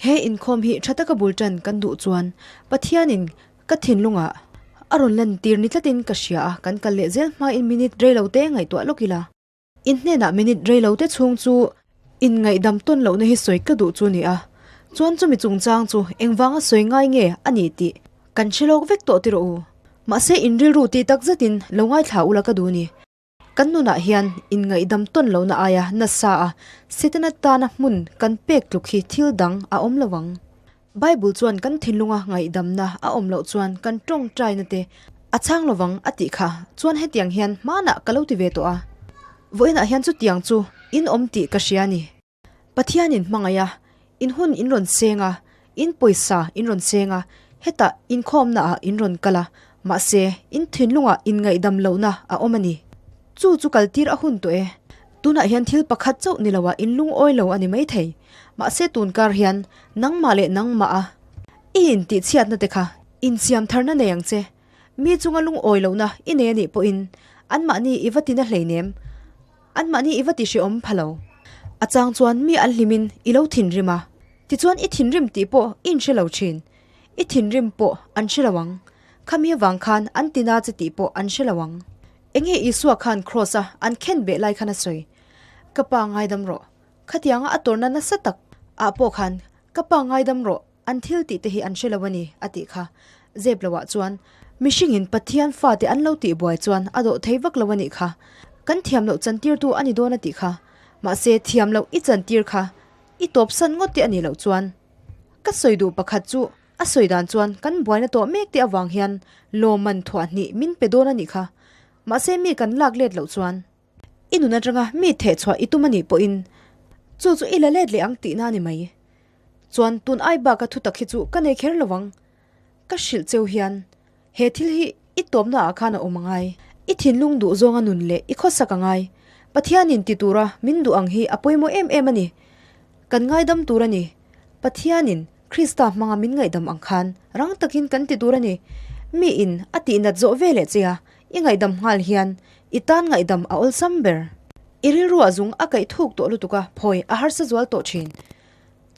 He inkhawm hi tha taka bul tan kan duh chuan Pathianin ka thinlungah a rawn lantir ni tlatin ka hria a, kan kal leh zel hmain minute reilote ngaihtuah lawk ila. In hnenah minute reilote chhung chu inngaihdam tawn lohna hi sawi ka duh chu ni a, chuan chumi chungchang chu engvanga sawi ngai nge a ni tih kan hre lawk vek tawh ti rawh u. Mahse in rilru tih tak zetin lo ngaithla ula ka duh ni. Kan nunah hian inngaihdam tawn lohna aia nasa a Setana tana hmun kan pek tluk hi thil dang a awm lo ang. Bible chuan kan thinlunga ngaihdamna a awm loh chuan kan tawngtaina te a chhang lo vang a tih kha chuan hetiang hian hmanah ka lo ti ve tawh a. Vawiinah hian chutiang chu in awm tih ka hria a ni. Pathianin hmangaih a, in hun in rawn seng a, in pawisa in rawn seng a, hetah inkhawmna ah in rawn kal a, mahse in thinlungah inngaihdam lohna a awm a ni. Chu chu kaltir a hun tawh e. Tunah hian thil pakhat chauh ni loah in lungawi lo a ni maithei. Mahse tun kar hian nangmah leh nangmah a i intihchhiatna te kha insiam tharna nei ang che. Mi chunga lungawi lohna i nei a nih pawhin anmahni i va tina hleinem. Anmahni i va ti hrehawm pha lo. A chang chuan mi an hlimin i lo thinrim a, tichuan i thinrim tih pawh i inhre lo thin. I thinrim pawh an hre lo ang. Khami avang khan an tina che tih pawh an hre lo ang. Enge Isua khan Kraws a an khen beh lai khan a sawi, Ka pa ngaidam rawh. Khatianga a tawrhna nasa tak ah pawh khan Ka pa ngaidam rawh. An thil tih te hi an hre lo a ni, a tih kha. Zep loah chuan, mihringin Pathian fate an lo tih buai chuan a dawh thei vak lo a nih kha. Kan thiam loh chantirtu a ni dawn a tih kha. Mahse, thiam loh i chantir kha i tawpsan ngawt te a nih loh chuan. Ka sawi duh pakhat chu a sawi dan chuan kan buaina tawh mek te avang hian lawmman thuah hnih min pe dawn a nih kha. Mahse, mi kan lak let loh chuan. I nun atanga mi thehchhuah i tum a nih pawhin chu chu i la let leh ang tihna a ni mai. Chuan tun ai baka thutak hi chu ka nei kher lo ang. Ka hrilh cheu hian he thil hi i tawpna ah khan a awm a ngai. I thinlung duh zawnga nun leh i khawsak a ngai. Pathianin ti tura min duh ang hi a pawimawh em em a ni. Kan ngaidam tur a ni. Pathianin Krista hmanga min ngaihdam ang khan rang takin kan ti tur a ni. Mi in a tihnat zawh ve leh che a, i ngaihdam nghal hian i tan ngaihdam a awlsam ber. I rilruah zung a kaih thuk tawh lutuk a, phawi a harsa zual tawh thin.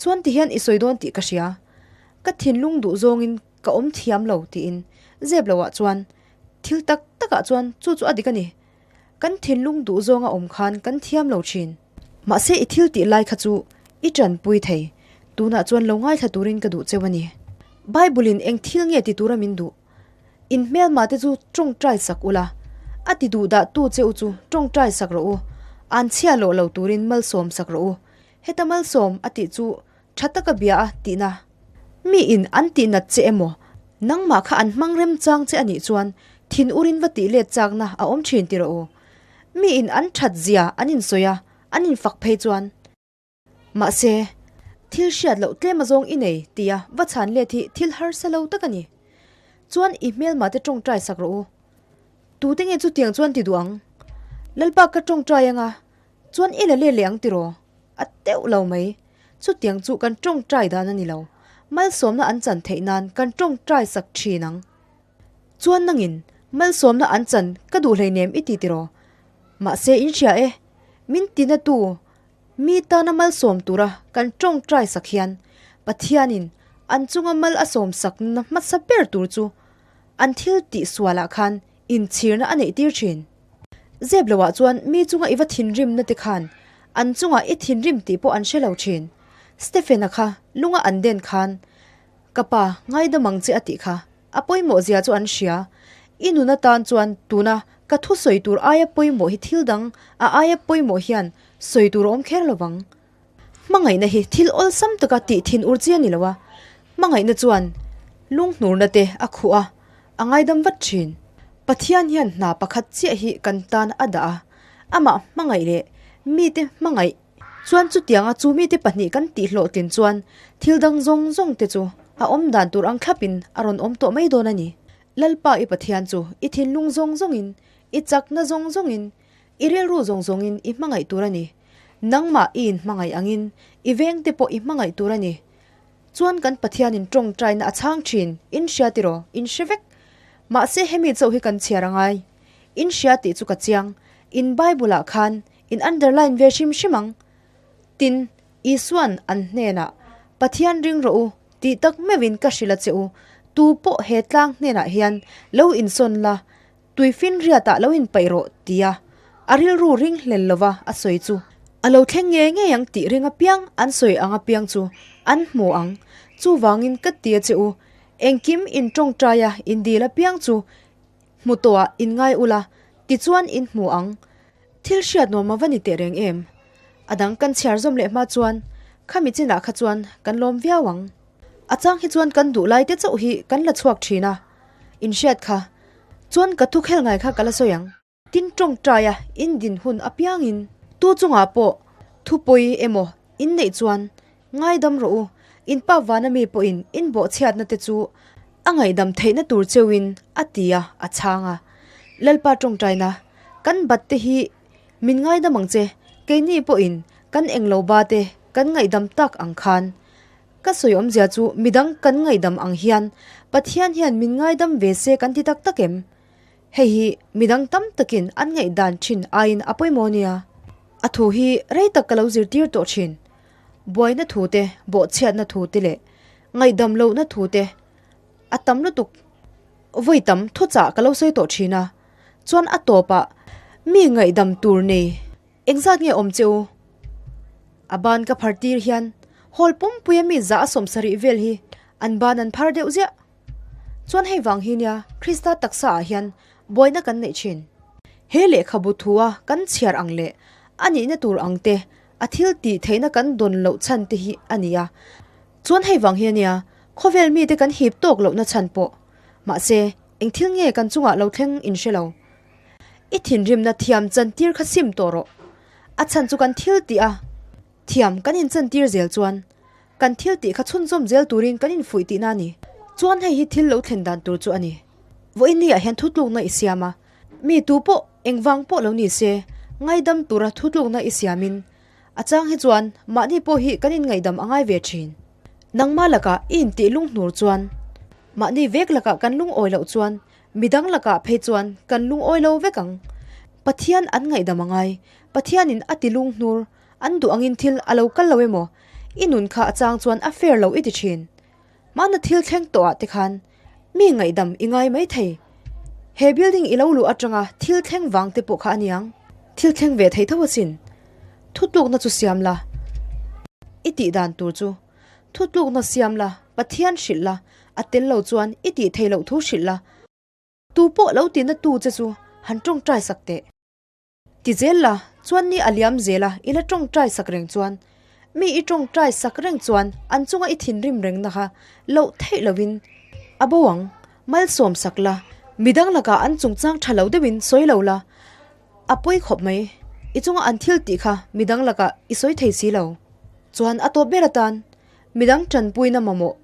Chuan ti hian i sawi dawn tih ka hria. Ka thinlung duh zawngin ka awm thiam lo tiin zep loah chuan thil tak takah chuan chu chu a dik a ni. Kan thinlung duh zawnga awm khan kan thiam lo thin. Mahse i thil tih lai kha chu i tanpui thei. Tunah chuan lo ngaithla turin ka duh cheu a ni. Bible in eng thil nge ti tura min duh? In hmelma te chu tawngtai sak ula, a ti duh dah tu che u chu tawngtai sak rawh u, an chhia lawh lo turin malsawm sak rawh u. Heta malsawm a tih chu tha taka bia a tihna. Mi in an tih nat che emaw, nangmah kha an hmang remchang che a nih chuan thin urin va tih let chakna a awm thin ti rawh u. Mi in an that zia an insawi a, an infak phei chuan. Mahse, thil hriat loh tlem azawng i nei tia va chhan let hi thil harsa lo tak a ni. Chuan i hmelma te tawngtai sak rawh u. Tute nge chutiang chuan ti duh ang? Lalpa ka tawngtai anga Chuan i la let leh ang tiraw? A teuh lo mai. Chutiang chu kan tawngtai dan a ni lo. Malsawmna an chan theih nan kan tawngtai sak thin ang. Chuan nangin malsawmna an chan ka duh hleinem i ti tiraw? Mahse in hria e, min tina tu mi tana malsawm tura kan tawngtai sak hian Pathianin an chunga mal a sawm sakna hmasa ber tur chu an thil tih sualah khan inchhirna a neih tir thin. Zep loah chuan mi chunga i va thinrimna te khan an chungah i thinrim tih pawh an hre lo thin. Stephen-a kha lunga an den khan Ka pa, ngaidam ang che a tih kha a pawimawh zia chu an hria. I nun atan chuan tuna ka thu sawi tur aia pawimawh hi thil dang a aia pawimawh hian sawi tur a awm kher lo vang. Hmangaihna hi thil awlsam taka tih thin ur chi a ni lo a, hmangaihna chuan lunghnurna te a khuh a, a ngaidam vat thin. Pathian hian hna pakhat chiah hi kan tan a dah a, amah hmangaih leh mite hmangaih chuan chutianga chu mite pahnih kan tihhlawhtlin chuan thil dang zawng zawng te chu a awm dan tur ang thlapin a rawn awm tawh mai dawn a ni. Lalpa i Pathian chu i thinlung zawng zawngin, i chakna zawng zawngin, I rilru zawng zawngin i hmangaih tur a ni. Nangmah i inhmangaih angin i vengte pawh i hmangaih tur a ni. Chuan kan Pathianin tawngtaina a chhang thin, in hria tiraw? In hre vek. Mahse hemi chauh hi kan chhiar a ngai. In hria tih chu ka chiang. In Bible-ah khan in underline ve hrim hrim ang. Tin, Isua'n an hnenah, Pathian ring rawh u tih tak meuhin ka hrilh a che u, tu pawh he tlang hnenah hian lo insawn la, Tuifinriatah lo inpaih rawh tia a rilru ring hlel lova a sawi chu a lo thleng ngei ngei ang tih ring apiang an sawi ang apiang chu an hmu ang. Chuvangin ka ti a che u, engkim in tawngtaia in dil apiang chu hmu tawhah in ngai ula, tichuan in hmu ang. Thil hriat nuam a va ni teh reng em? A dang kan chhiar zawm leh hma chuan khami chinah kha chuan kan lawm viau ang. A chang hi chuan kan duh lai te chauh hi kan la chhuak thin a, in hriat kha chuan ka thukhel ngai kha ka la sawi ang. Tin tawngtaia in din hun apiangin tu chungah pawh thupawi emaw in neih chuan ngaidam rawh u, in pa vana mi pawhin in bawhchhiatna te chu a ngaihdam theihna tur cheuhin a ti a, a chhang a. Lalpa tawngtaina kan bat te hi min ngaidam ang che, keini pawhin kan englo ba te kan ngaihdam tak ang khan Ka sawi awmzia chu midang kan ngaihdam ang hian Pathian hian min ngaidam ve se kan ti tak tak em? Hei hi midang tam takin an ngaihdan thin aiin a pawimawh nia. A thu hi rei tak ka lo zirtir tawh thin. Buaina thu te, bawhchhiatna thu te leh ngaihdam lohna thu te a tam lutuk. Vawi tam thuchah ka lo sawi tawh thin a, chuan a tawpah mi ngaihdam tur nei Engzat nge awm che u? A ban ka phar tir hian hall pumpuia mi za a sawmsarih vel hi an ban an phar deuh ziah. Chuan hei vang hi nia Krista taksa ah hian buaina kan neih thin. He lehkhabu thu a kan chhiar ang leh a nihna tur ang te a thil tih theihna kan dawn loh chhan te hi a ni a. Chuan hei vang hi ania khawvel mite kan hip tawk lohna chhan pawh. Mahse eng thil nge kan chungah lo thleng in hre lo. I thinrimna thiam chantir kha sim tawh rawh. A chhan chu kan thil tih a, thiam kan inchantir zel chuan kan thil tih kha chhunzawm zel turin kan infuih tihna a ni. Chuan hei hi thil lo thlen dan tur chu a ni. Vawiinni ah hian thutlukna i siam a, mi tu pawh engvang pawh lo ni se ngaidam tura thutlukna i siamin a chang hi chuan mahni pawh hi kan inngaihdam a ngai ve thin. Nangmah lakah i intih lunghnur chuan mahni vek lakah kan lungawi loh chuan Midang lakah phei chuan kan lungawi lo vek ang. Pathian an ngaihdam a ngai. Pathianin a ti lunghnur, an duh angin thil a lo kal lo emaw? I nun kha a chang chuan a fair lo i ti thin. Hmana thil thleng tawh ah te khan mi ngaihdam i ngai mai thei. He building i lo luh atanga thil thleng vang te pawh kha a niang. Thil thleng ve thei tho asin. Thutlukna chu siam la. I tih dan tur chu Thutlukna siam la, Pathian hrilh la, a tel lo chuan i tih theih loh thu hrilh la. Tu pawh lo tina tu che chu han tawngtai sak teh. Ti zel la, chuan ni a liam zel a, i la tawngtai sak reng chuan. Mi i tawngtai sak reng chuan an chunga i thinrim rengna kha loh theih lovin a bo ang. Malsawm sak la, midang lakah an chungchang tha lo deuhin sawi lo la, A pawi khawp mai, i chunga an thil tih kha midang lakah i sawi thei si lo. Chuan a tawp ber atan midang tanpuina mamawh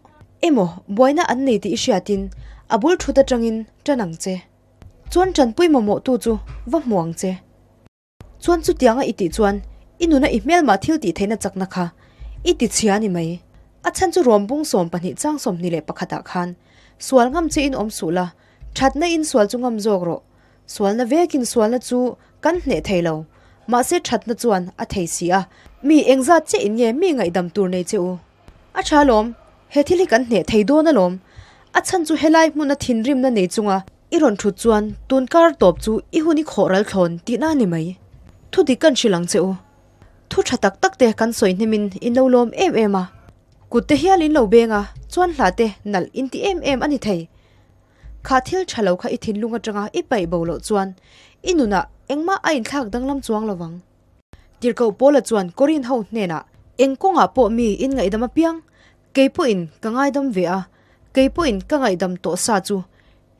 emaw buaina an nei tih i hriatin a bul thut atangin tan ang che. Chuan tanpui mamawhtu chu va hmu ang che. Chuan chutianga i tih chuan i nuna i hmelmah thil tih theihna chakna kha i ti chhia a ni mai. A chhan chu rawm bung 12 chang 21 ah khan sual ngam che in awm suh la, thatna in sual chu ngam zawk rawh. Sualna vekin sualna chu kan hneh thei lo, mahse thatna chuan a thei si a. Mi engzat chiah in nge mi ngaihdam tur nei che u? A tha alawm, he thil hi kan hneh thei dawn alawm. A chhan chu helai hmuna thinrimna nei chunga i rawn thut chuan tun kar tawp chu i hun i khawh ral thlawn tihna a ni mai. Thu dik kan hrilh ang che u. Thu tha tak tak te kan sawi hnemin in lo lawm em em a. Kut te hial in lo beng a, chuan hla te nalh in ti em em a ni thei. Kha thil tha lo kha i thinlung atanga i paih bo loh chuan i nunah engmah a inthlak danglam chuang lo vang. Tirhkoh Paula chuan Korin ho hnenah, Eng kawngah pawh mi in ngaihdam apiang, kei pawhin ka ngaidam ve a, kei pawhin ka ngaihdam tawh sa chu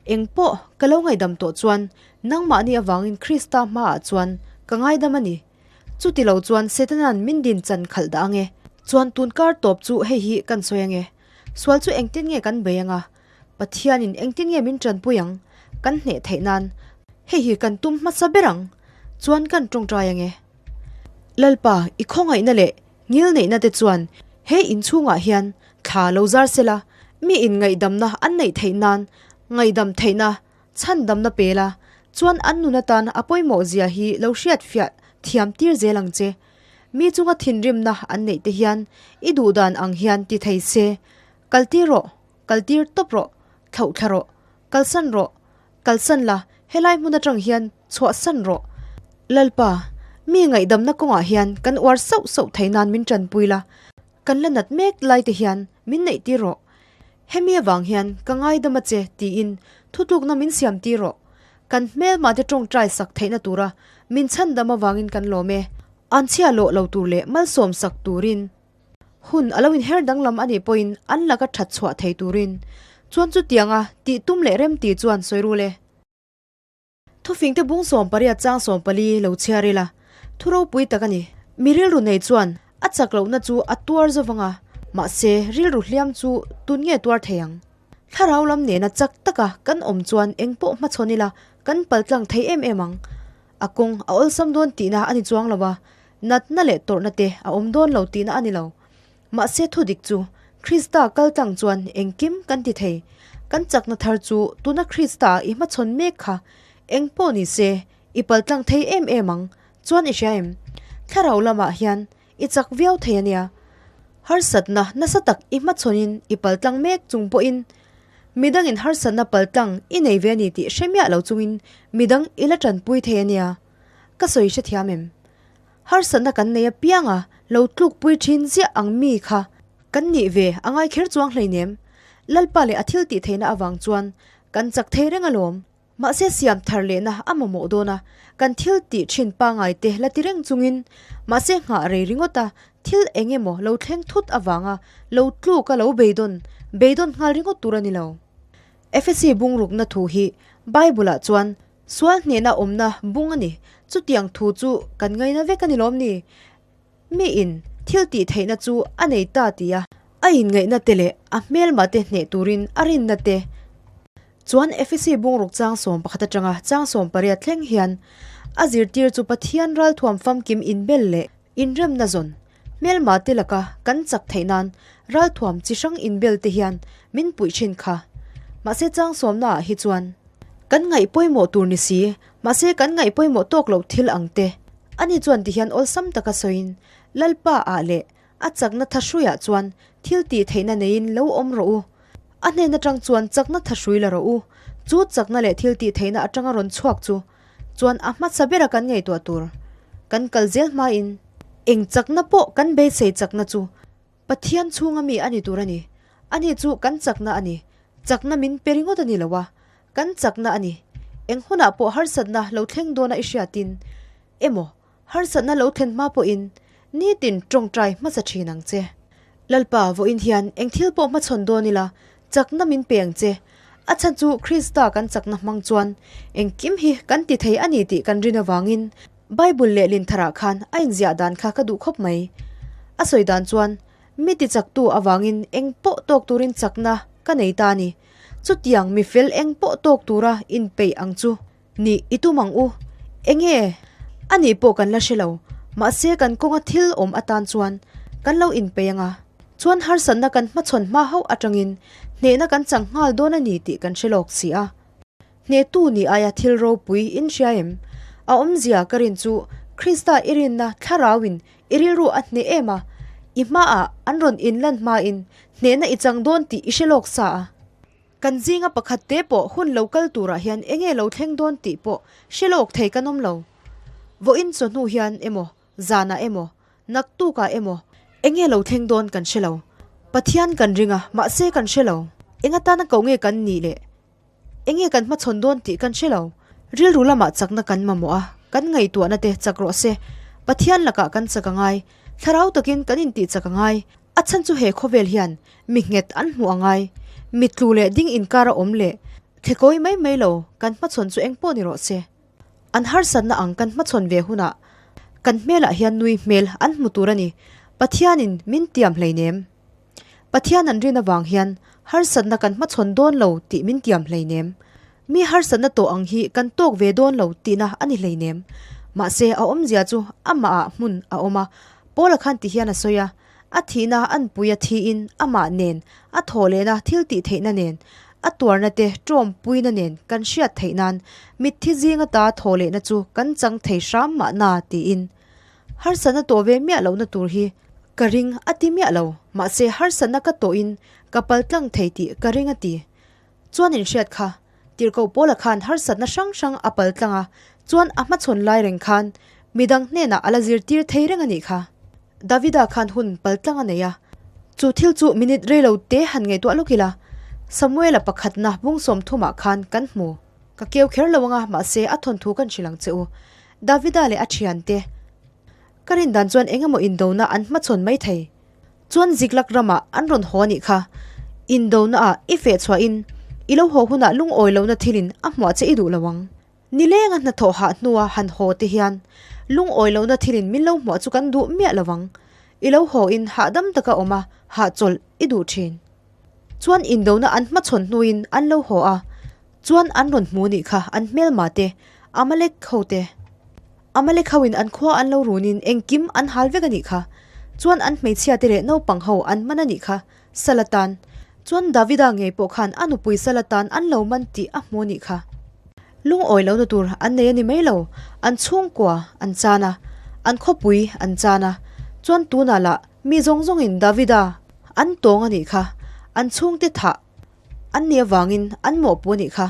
eng pawh ka lo ngaihdam tawh chuan nangmahni avangin Krista hmaah chuan ka ngaidam a ni. Chuti lo chuan Setana'n min din chan khalh dah ange. Chuan tun kar tawp chu hei hi kan sawi ange. Sual chu engtin nge kan bei anga? Pathianin engtin nge min tanpui ang? Kan hneh theih nan hei hi kan tum hmasa ber ang. Chuan kan tawngtai ange. Lalpa, i khawngaihna leh ngilneihna te chuan he inchhungah hian thla lo zar sela, mi in ngaihdamna an neih theih nan ngaihdam theihna chhandamna pe la, chuan an nun atan a pawimawh zia hi lo hriatfiah thiam tir zel ang che. Mi chunga thinrimna an neih te hian i duh dan ang hian ti thei se, kaltir rawh, kaltir tawp rawh, thlauh thla rawh, kalsan rawh, kalsan la, helai hmun atang hian chhuahsan rawh. Lalpa, mi ngaihdamna kawngah hian kan uar sauh sauh thei nan min tanpui la, kan la nat mek lai te hian min neih tir rawh. Hemi avang hian ka ngaidam a che tiin thutlukna min siam tir rawh. Kan hmelmah te tawngtai sak theihna tura min chhandam avangin kan lawm e. An chhia lawh lo tur leh malsawm sak turin hun a lo inher danglam a nih pawhin an laka that chhuah thei turin chuan chutianga tih tum leh rem ti chuan sawi rul e. Thufingte bung 18 chang 14 lo chhiar ila, thu ropui tak a ni. Mi rilru nei chuan a chak lohna chu a tuar zo vang a, mahse rilru hliam chu tun nge tuar thei ang? Thlarau lam nena chak taka kan awm chuan eng pawh hmachhawn ila kan paltlang thei em em ang. A kawng a awlsam dawn tihna a ni chuang lo a, natna leh tawrhna te a awm dawn lo tihna a ni lo. Mahse thu dik chu, Krista kaltlang chuan engkim kan ti thei. Kan chakna thar chu tuna Krista i hmachhawn mek kha eng pawh ni se i paltlang thei em em ang chuan i hria em? Thlarau lamah hian i chak viau thei a nia. Harsatna nasa tak i hmachhawnin i paltlang mek chung pawhin midangin harsatna paltlang i nei ve a ni tih hre miah lo chungin midang i la tanpui thei a nia. Ka sawi hrethiam em? Harsatna kan nei apiang a, lo tlukpui thin ziah ang mi kha kan nih ve a ngai kher chuang hleinem. Lalpa leh a thil tih theihna avang chuan kan chak thei reng alawm. Mahse siam thar lehna a mamawh dawn a, kan thil tih thin pangai te la ti reng chungin mahse nghah rei ringawt a, thil eng emaw lo thleng thut avanga lo tluk a lo beidawn beidawn nghal ringawt tur a ni lo. Efesi bungrukna thu hi Bible-ah chuan Sual hnehna awmna bung a ni. Chutiang thu chu kan ngaina vek a ni lawm ni? Miin thil tih theihna chu a nei ta ti a, a inngaihna te leh a hmelma te hneh turin a rinna te chuan Efesi bungruk chang 11 atanga chang 18 thleng hian a zirtir chu Pathian ralthuam famkim inbel leh inremna zawn hmelma te laka kan chak theih nan ralthuam chi hrang inbel te hian min puih thin kha. Mahse chang sawmnaah hi chuan kan ngaih pawimawh tur ni si, mahse kan ngaih pawimawh tawk loh thil ang te ani chuan ti hian awlsam taka sawiin Lalpa ah leh a chakna thahruiah chuan thil tih theihna neiin lo awm rawh u. A hnen atang chuan chakna thahrui la rawh u. Chu chakna leh thil tih theihna atanga rawn chhuak chu chuan a hmasa bera kan ngaihtuah tur kan kal zel hmain eng chakna pawh kan beisei chakna chu Pathian chhunga mi a ni tur a ni. Ani chu kan chakna a ni. Chakna min pe ringawt a ni lo a, kan chakna a ni. Eng hunah pawh harsatna lo thleng dawna i hriatin emaw harsatna lo thlen hma pawhin nitin tawngtai hmasa thin ang che. Lalpa vawiin hian eng thil pawh hmachhawn dawn ila chakna min pe ang che. A chhan chu Krista kan chakna hmang chuan engkim hi kan ti thei a ni tih kan rin avangin Bible lehlin tharah khan a inziah dan kha ka duh khawp mai. A sawi dan chuan, Mi ti chaktu avangin eng pawh tawk turin chakna ka nei ta a ni. Chutiang mi fel eng pawh tawk tura inpeih ang chu nih i tum ang u. Enge? A nih pawh kan la hre lo. Mahse kan kawnga thil awm atan chuan kan lo inpeih ang a. Chuan harsatna kan hmachhawn hma hauh atangin hnehna kan chang nghal dawn a ni tih kan hre lawk si a. Hnehtu ni aia thil ropui in hria em? A awmzia ka rin chu Krista i rinna thlarauin i rilru a hneh em a, i hmaah an rawn inlan hmain hnehna i chang dawn tih i hre lawk sa a. Kan zinga pakhat te pawh hun lo kal turah hian enge lo thleng dawn tih pawh hre lawk thei kan awm lo. Vawiin chawhnu hian emaw, zanah emaw, naktukah emaw enge lo thleng dawn kan hre lo. Pathian kan ring a, mahse kan hre lo. Eng atana koh nge kan nih leh? Enge kan hmachhawn dawn tih kan hre lo. Rilru lamah chakna kan mamawh a, kan ngaihtuahna te chak rawh se. Pathian lakah kan chak a ngai. Thlarau takin kan intih chak a ngai. A chhan chu he khawvel hian mi nghet an hmuh a ngai. Mi tlu leh ding inkar a awm leh thlekawi mai mai lo kan hmachhawn chu eng pawh ni rawh se. An harsatna ang kan hmachhawn ve hunah kan hmelah hian nui hmel an hmu tur a ni. Pathianin min tiam hleinem. Pathian an rin avang hian harsatna kan hmachhawn dawn lo tih min tiam hleinem. Mi harsatna tawh ang hi kan tawk ve dawn lo tihna a ni hleinem. Mahse a awmzia chu amahah hmun a awm a, Paula khan ti hian a sawi a, a thihna anpui a thiin amah nen, a thawh lehna thil tih theihna nen, a tuarna te ṭawmpuina nen kan hriat theih nan mitthi zinga ta thawh lehna chu kan chang thei hram mahna tiin. Harsatna tawh ve miah lohna tur hi ka ring a ti miah lo, mahse harsatna ka tawhin ka paltlang thei tih ka ring a ti. Chuan inhriat kha, Tirhkoh Paula khan harsatna hrang hrang a paltlang a, chuan a hmachhawn lai reng khan midang hnenah a la zirtir thei reng a nih kha. Davida khan hun paltlang a nei a, chu thil chu minute reilo te han ngaihtuah lawk ila, Samuela pakhatna bung sawmthumah khan kan hmu. Ka keu kher lo anga, mahse a thawnthu kan hrilh ang che u. Davida leh a thiante ka rin dan chuan eng emaw indona an hmachhawn mai thei. Chuan Ziklag ramah an rawn haw a nih kha. Indona ah i feh chhuahin i lo haw hunah lungawi lohna thilin a hmuah che i duh lo ang. Nilenga hnathawh hah hnua han haw te hian lungawi lohna thilin min lo hmuah chu kan duh miah lo ang. I lo haw in hahdam taka awm a, hahchawlh i duh thin. Chuan indona an hmachhawn hnuin an lo haw a, chuan an rawn hmu nih kha an hmelma te, Amalek ho te. Amalek ho in an khua an lo runin engkim an hal vek a nih kha. Chuan an hmeichhia te leh naupang ho an man a nih kha, sal atan. Chuan Davida ngei pawh khan a nupui sal atan an lo man tih a hmu a nih kha. Lungawi lohna tur an nei a ni mai lo, an chhungkua an chan a, an khawpui an chan a, chuan tunah lah mi zawng zawngin Davida an tawng a nih kha, an chhungte thah an nih avangin an mawhpuh a nih kha.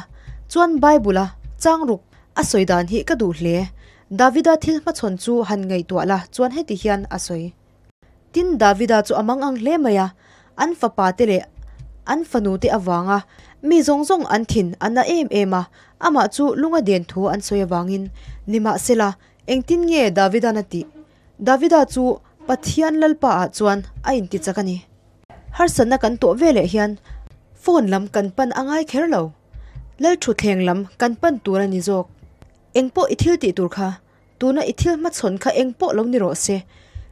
Chuan Bible-a changruk a sawi dan hi ka duh hle, Davida thil hmachhawn chu han ngaihtuah la chuan heti hian a sawi. Tin, Davida chu a mang ang hle mai a, an fapa te leh an fanu te avanga mi zawng zawng an thin a na em em a, amah chu lunga den thu an sawi avangin, Nimahsela, engtin nge Davida'n a tih? Davida chu Pathian Lalpa ah chuan a intichak a ni. Harsatna kan tawh veleh hian phone lam kan pan a ngai kher lo. Lalthutthleng lam kan pan tur a ni zawk. Engpawh i thil tih tur kha Tuna i thil hmachhawn kha eng pawh lo ni rawh se.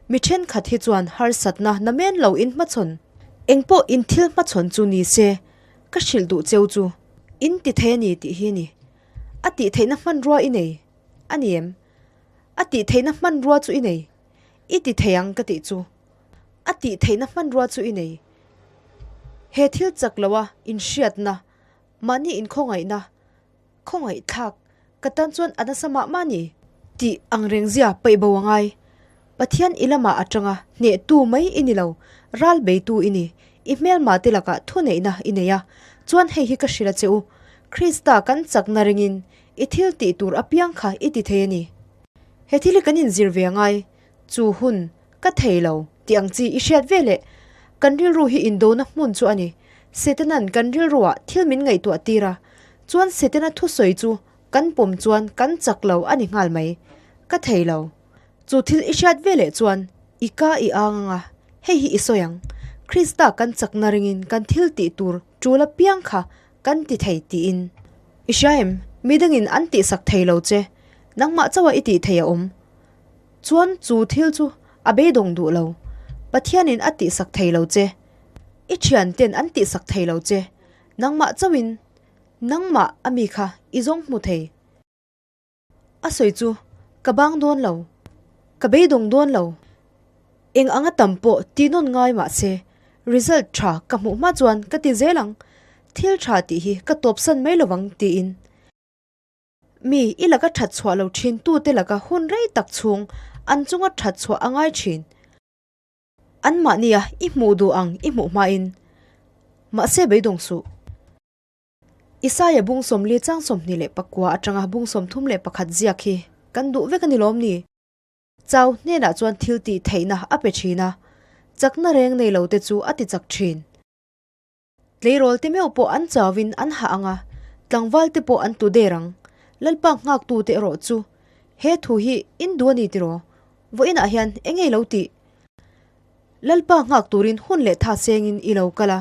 Mi thenkhat hi chuan harsatna namen lo in hmachhawn. Eng pawh in thil hmachhawn chu ni se, ka hrilh duh cheu chu. In ti thei a ni tih hi a ni. A tih theihna hmanrua i nei a ni em? A tih theihna hmanrua chu i nei. I ti thei ang ka tih chu. A tih theihna hmanrua chu i nei. He thil chak loa inhriatna, mahni inkhawngaihna, Khawngaihthlak, ka tan chuan a nasa mah mah ni. Tih ang reng zia paih bo a ngai. Pathian i lamah atanga hnehtu mai i ni lo, ral beitu i ni. I hmelma te lakah thuneihna i nei a, chuan hei hi ka hrilh a che u, Krista kan chakna ringin i thil tih tur apiang kha i ti thei a ni. He thil hi kan inzir ve a ngai, chu hun ka thei lo tih ang chi i hriat ve leh kan rilru hi indona hmun chu a ni. Setanan kan rilruah thil min ngaihtuah tir a, chuan Setana thusawi chu kan pawm chuan kan chak lo a ni nghal mai. Ka thei lo. Chu thil i hriat ve leh chuan i ka i ang ang a, hei hi i sawi ang, Krista kan chakna ringin kan thil tih tur tul apiang kha kan ti thei tiin. I hria em? Midangin an tihsak thei lo che, nangmah chauha i tih thei a awm. Chuan chu thil chu a beidawng duh lo. Pathianin a tihsak thei lo che. I thianten an tihsak thei lo che. Nangmah chauhin nangmah a mi kha i zawng hmu thei. A sawi chu ka bang dawn lo. Ka beidawng dawn lo. Eng anga tam pawh ti nawn ngai mah se result tha ka hmuh hma chuan ka ti zel ang. Thil tha tih hi ka tawpsan mai lovang tiin. Mi i laka that chhuah lo thin tute laka hun rei tak chhung an chunga that chhuah a ngai thin. Anmahnia i hmuh duh ang i hmuh hmain mahse beidawng suh. Isaia bung 40 chang 21 atanga bung 31 ziak hi kan duh vek a ni lawm ni? Chau hnenah chuan thil tih theihna a pe thin a, chakna reng nei lo te chu a ti chak thin. Tleirawl te meuh pawh an chauin an hah ang a, tlangval te pawh an tu der ang. Lalpa nghaktu te erawh chu he thu hi in duh a ni tiraw? Vawiinah hian eng nge i lo tih? Lalpa nghak turin hun leh tha sengin i lo kal a,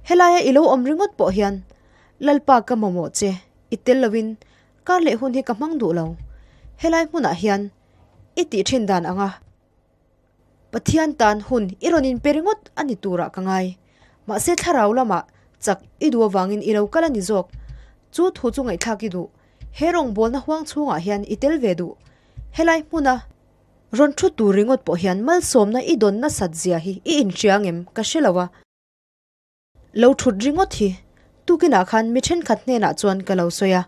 helaia i lo awm ringawt pawh hian Lalpa ka mamawh che, i tel loin kar leh hun hi ka hmang duh lo. Helai hmunah hian i tih thin dan ang a. Pathian tan hun i rawn inpe ringawt a ni turah ka ngai. Mahse thlarau lamah chak i duh avangin i lo kal a ni zawk. Chu thu chu ngaihthlak i duh. He rawngbawlna huang chhungah hian i tel ve duh. Helai hmuna rawn thu tur ringawt pawh hian malsawmna i dawn nasat zia hi i inhria ngem ka hre lo a. Lo thut ringawt hi tukinah khan mi thenkhat hnenah chuan ka lo sawi a.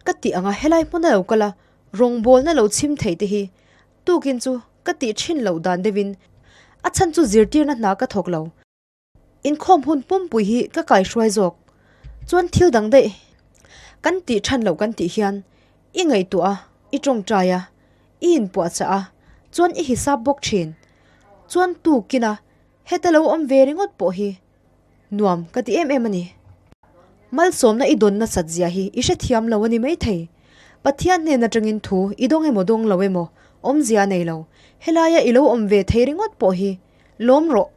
Ka tih anga helai hmuna lo kal a, rawngbawlna lo chhim thei te hi tukin chu ka tih thin loh dan deuhin a chhan chu zirtirna hna ka thawk lo. Inkhawm hun pumpui hi ka kaihruai zawk chuan thil dang daih kan tih than loh kan tih hian i ngaihtuah a, i tawngtai a, i inpuahchah a, chuan i hisap bawk thin. Chuan tukin a heta lo awm ve ringawt pawh hi nuam ka ti em em a ni. Malsawmna i dawn nasat zia hi i hrethiam lo a ni maithei. Pathian hnen atangin thu i dawng emaw dawng lo emaw awmzia a nei lo. Helaia i lo awm ve thei ringawt pawh hi lawm rawh.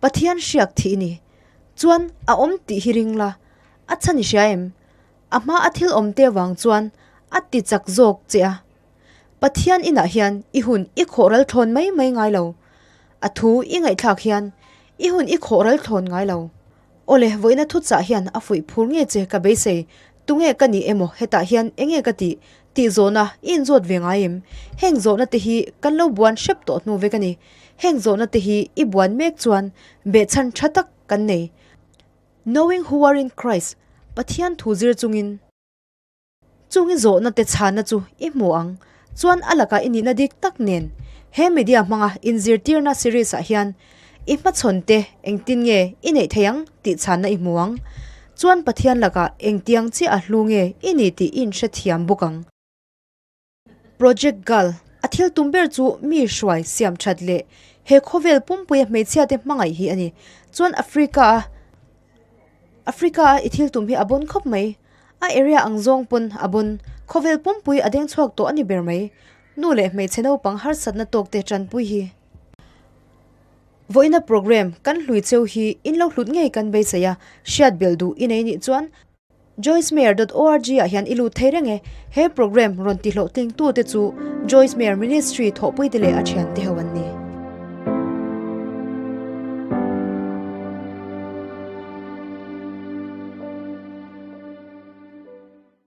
Pathian hriak thih i ni. Chuan a awm tih hi ring la, a chhan i hria em? A hma a thil awm te avang chuan a ti chak zawk che a. Pathian inah hian i hun i khawh ral thlawn mai mai ngai lo. A thu i ngaihthlak hian i hun i khawh ral thlawn ngai lo. Awle, vawiina thuchah hian a fuih phur nge che ka beisei, tunge ka nih emaw hetah hian enge ka tih tih zawhna i inzawt ve ngai em? Heng zawhna te hi kan lo buan hrep tawh hnu vek a ni. Heng zawhna te hi i buan mek chuan behchhan tha tak kan nei. Knowing who are in Christ, Pathian thu zir chungin. Chung i zawhna te chhanna chu i hmu ang. Chuan a lakah i nihna dik tak nen he media hmanga inzirtirna series ah hian i hmachhawn te engtin nge i neih thei ang tih chhanna i hmu ang. Chuan Pathian lakah engtiang chiah a hlu nge i ni tih i inhrethiam bawk ang. Project Girl, A thil tum ber chu mi hruai siam that leh he khawvel pumpuia hmeichhia te hmangaih hi a ni. Chuan Africa a Africa a i thil tum hi a bawn khawp mai. A area ang zawng pawn a bawn. Khawvel pumpui a deng chhuak tawh a ni ber mai. Nu leh hmeichhe naupang harsatna tawk te tanpui hi. Vawiina program kan hlui cheu hi in lo hlut ngei kan beisei a, hriat belh duh i nei nih chuan Joycemeyer dot org ah hian i lut thei reng e. He program rawn tihlawhtlingtute chu Joyce Meyer Ministry thawhpuite leh a thiante ho an ni.